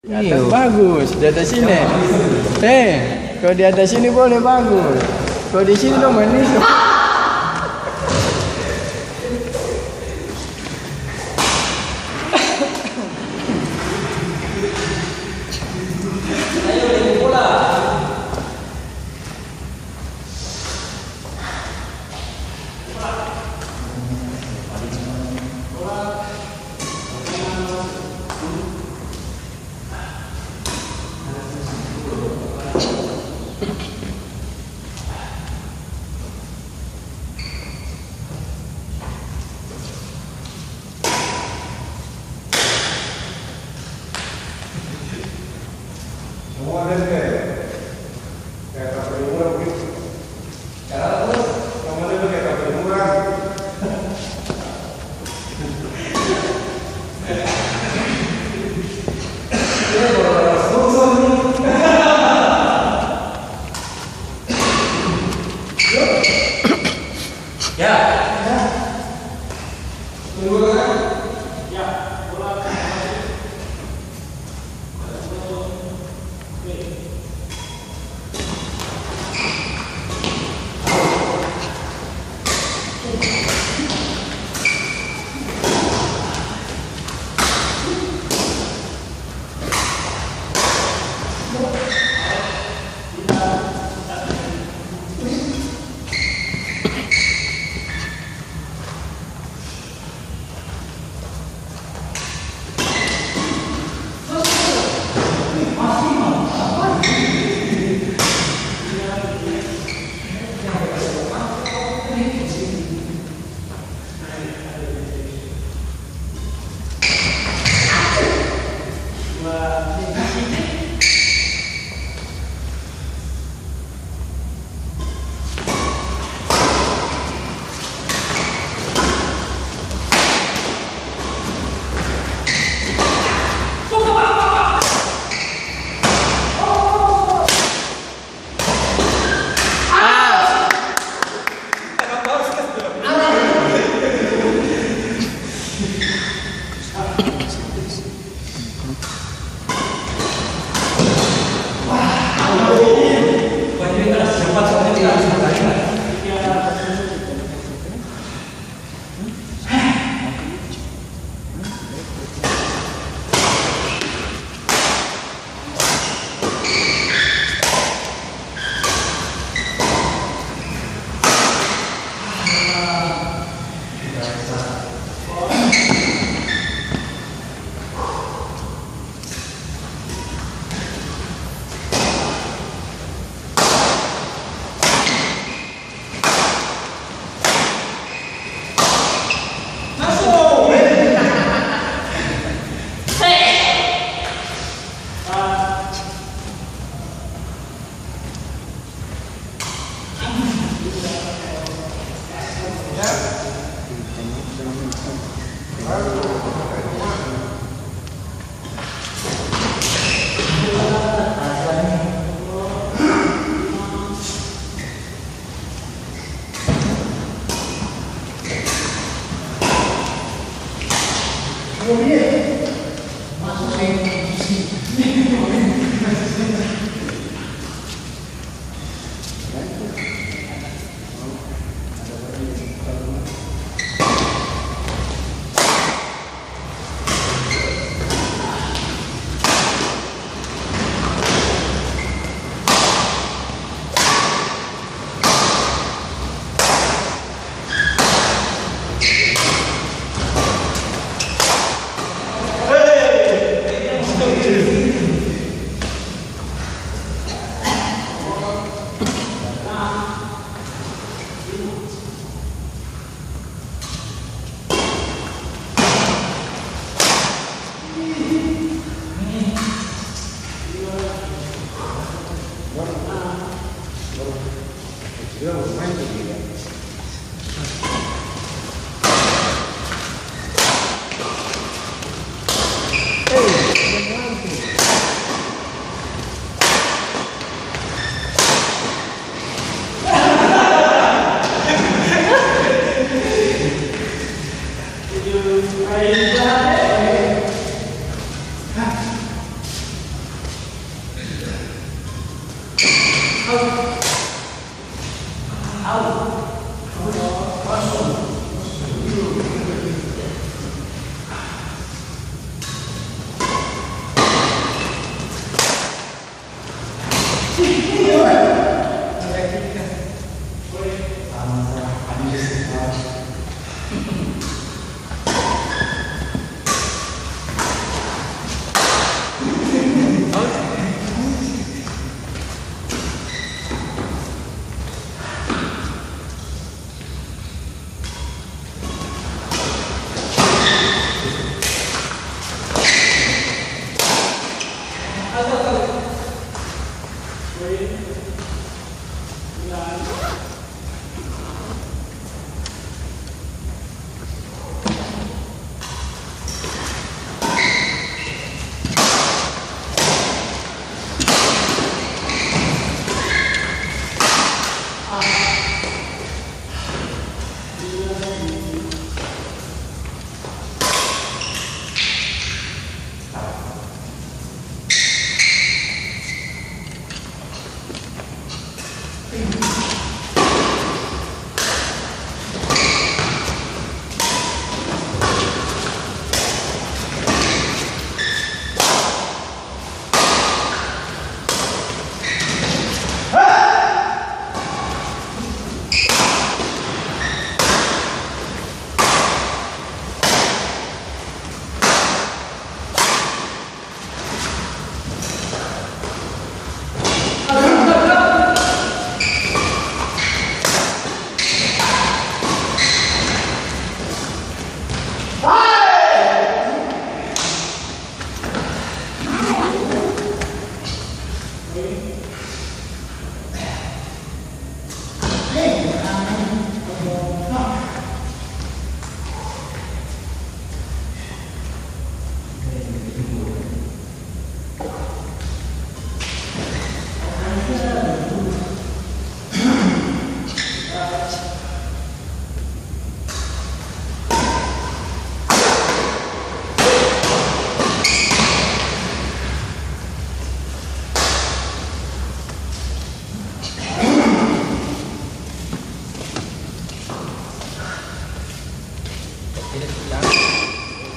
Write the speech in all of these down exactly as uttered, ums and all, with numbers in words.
Di atas bagus, di atas sini. Eh, kalo di atas sini boleh bagus. Kalo di sini dong manis. Semua ada kaya, kaya kapal murah begitu. Sekarang tuh, semua ada kaya kapal murah. Ini baru ada sponsor nih. Ya.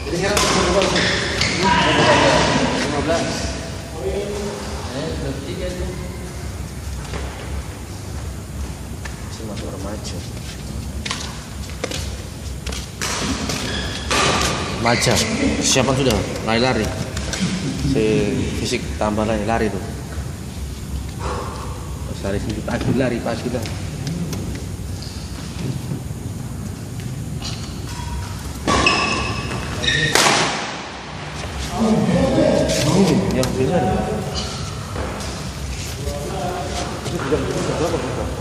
Jadi sekarang umur berapa sih? Lima belas. Eh, berarti kan masih masuk remaja. Remaja, persiapan sudah, lari-lari. Si fisik tambah lari, lari tuh. Pas lari sini, pasti lari, pasti lari. Yang bener. Itu tidak bisa berapa, Bang?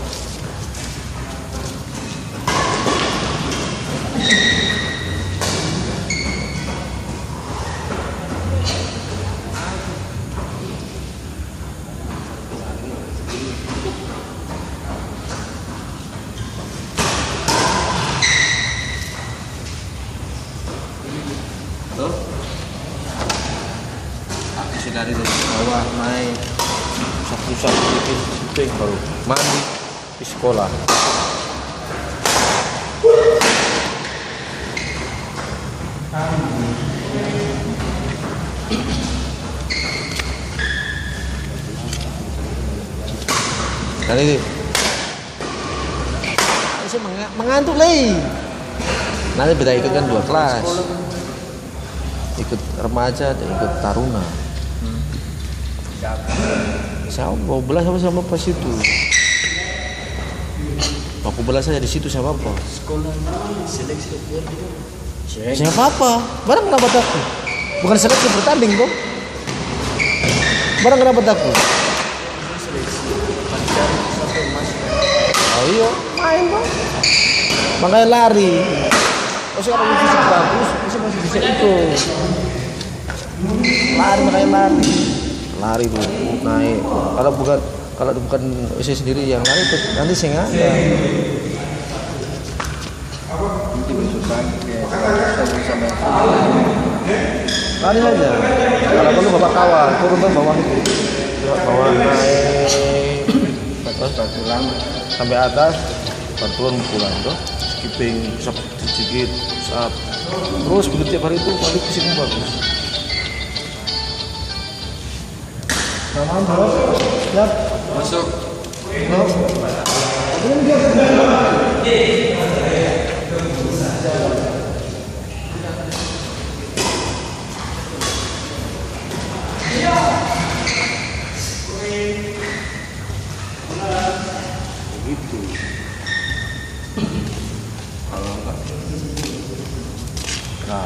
Halo? Aku sih dari bawah nae, pusat-pusat dikit, situ yang baru mandi di sekolah. Tadi, saya menga-, mengantuk lagi. Nanti beta ikut kan dua kelas. Ikut remaja dan ikut taruna. Hmm. Siapa? Siapa? Baku belas apa sama pas itu? Baku belas saja di situ, siapa apa? Sekolah ini seleksi. Siapa apa? Barang kenapa takut? Bukan seleksi, bertanding, kok. Barang kenapa takut? Oh iya, main, Bang. Makanya lari. Oh, sekarang fisik bagus, masih, masih bisa itu. Lari, makanya lari. Lari tuh, naik. Kalau bukan, kalau bukan saya sendiri yang lari, nanti saya nggak ada. Nanti besok pagi ke, sama-sama. Lari saja. Kalau perlu bawa kawan, turun ke bawah itu. Bawa naik. Sampai atas, baru turun pulang to. Skipping, push up, sikit, push up. Terus begitu tiap hari itu, paling fisik bagus. Tamam, bro. Siap. Masuk. Bro. Begitu. Kalau enggak, nah.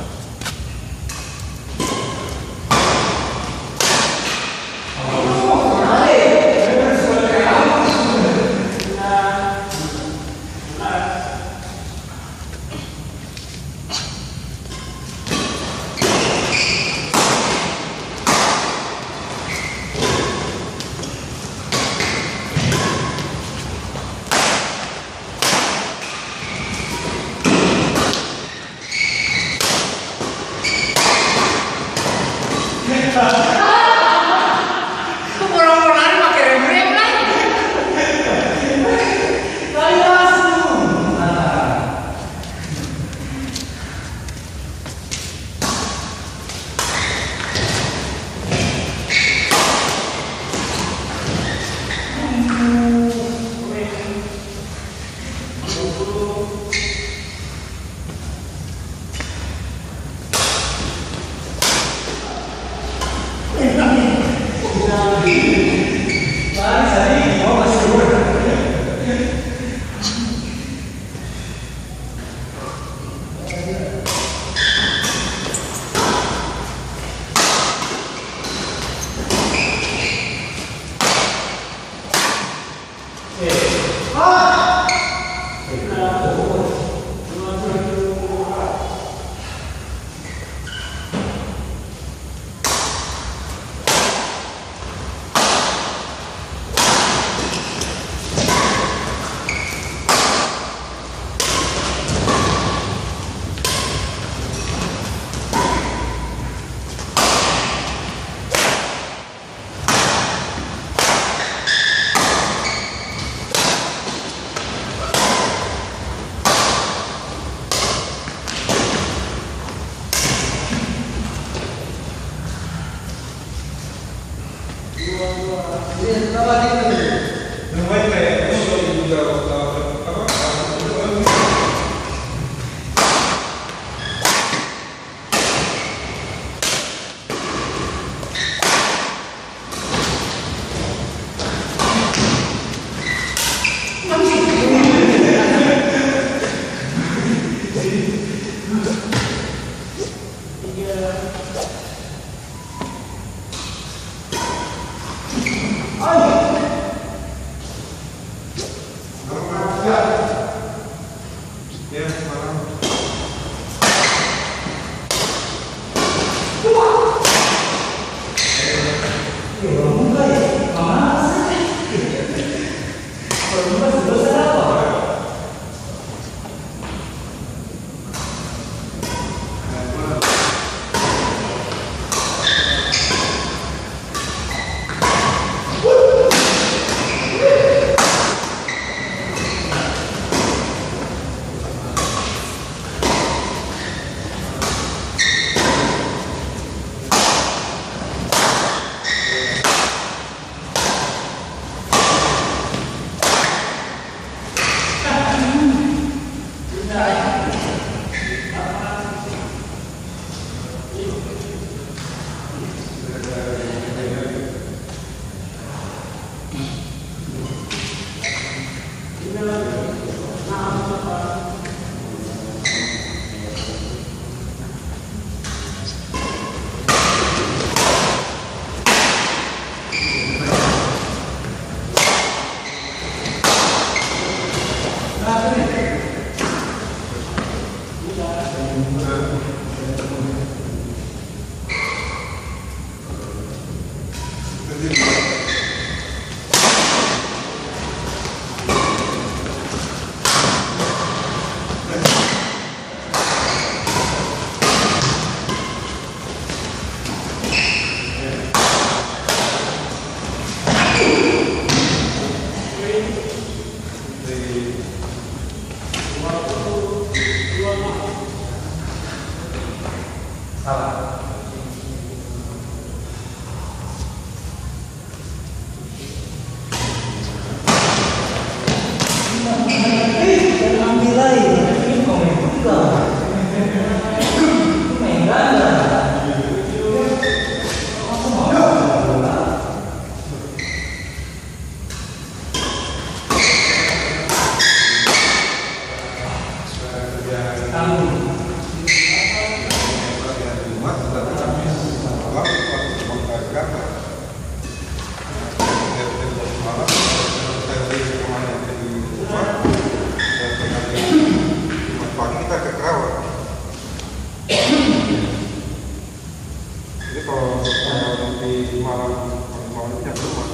Maksudnya belum, Mas.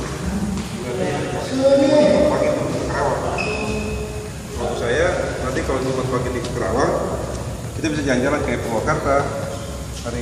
Berarti pagi itu ke Karawang. Maksud saya, nanti kalau Jumat pagi di Karawang, kita bisa jalan-jalan ke Purwakarta. Hari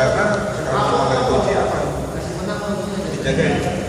Karena sekarang cuma ada kunci apa? Dijagain.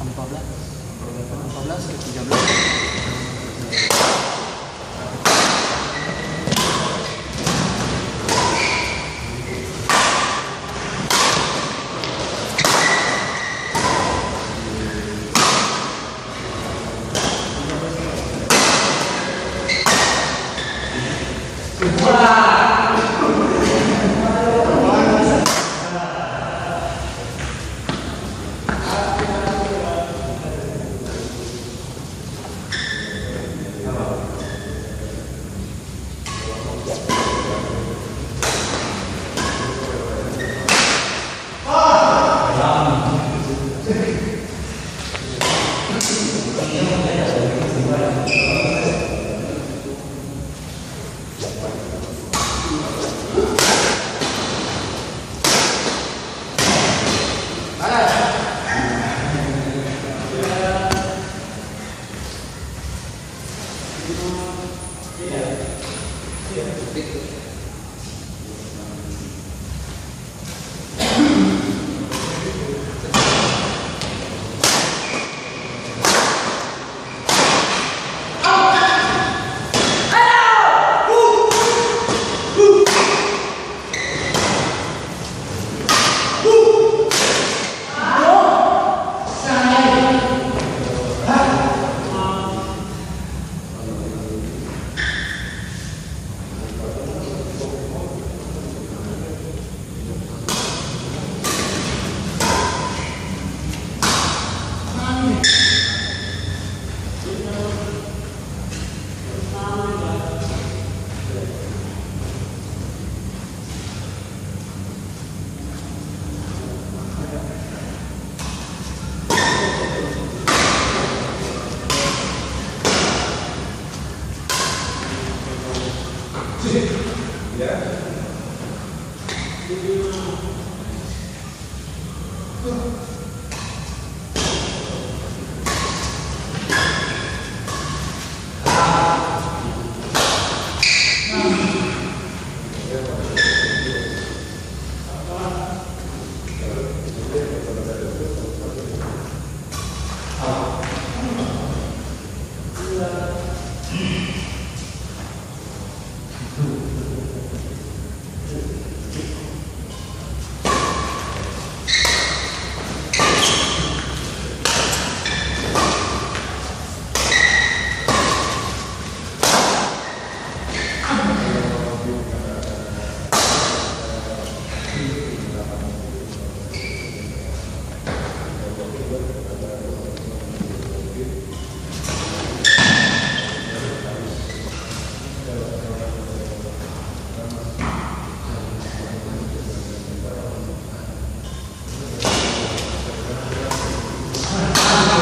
Empat belas, empat belas ke tiga belas. Mati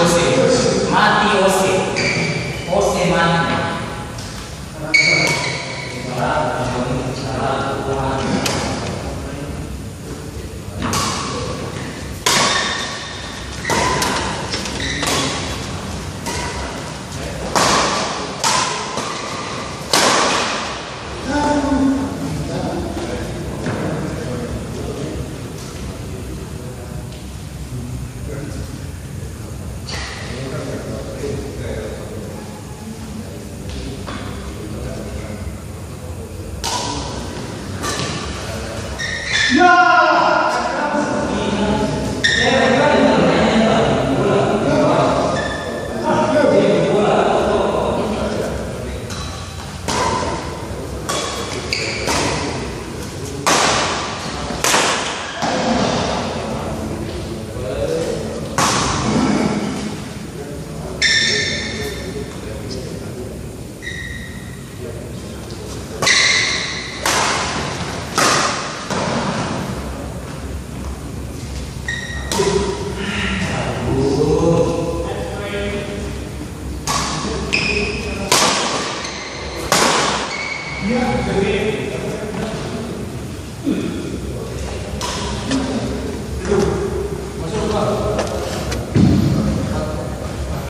Ose. Mati Ose. Ose mati.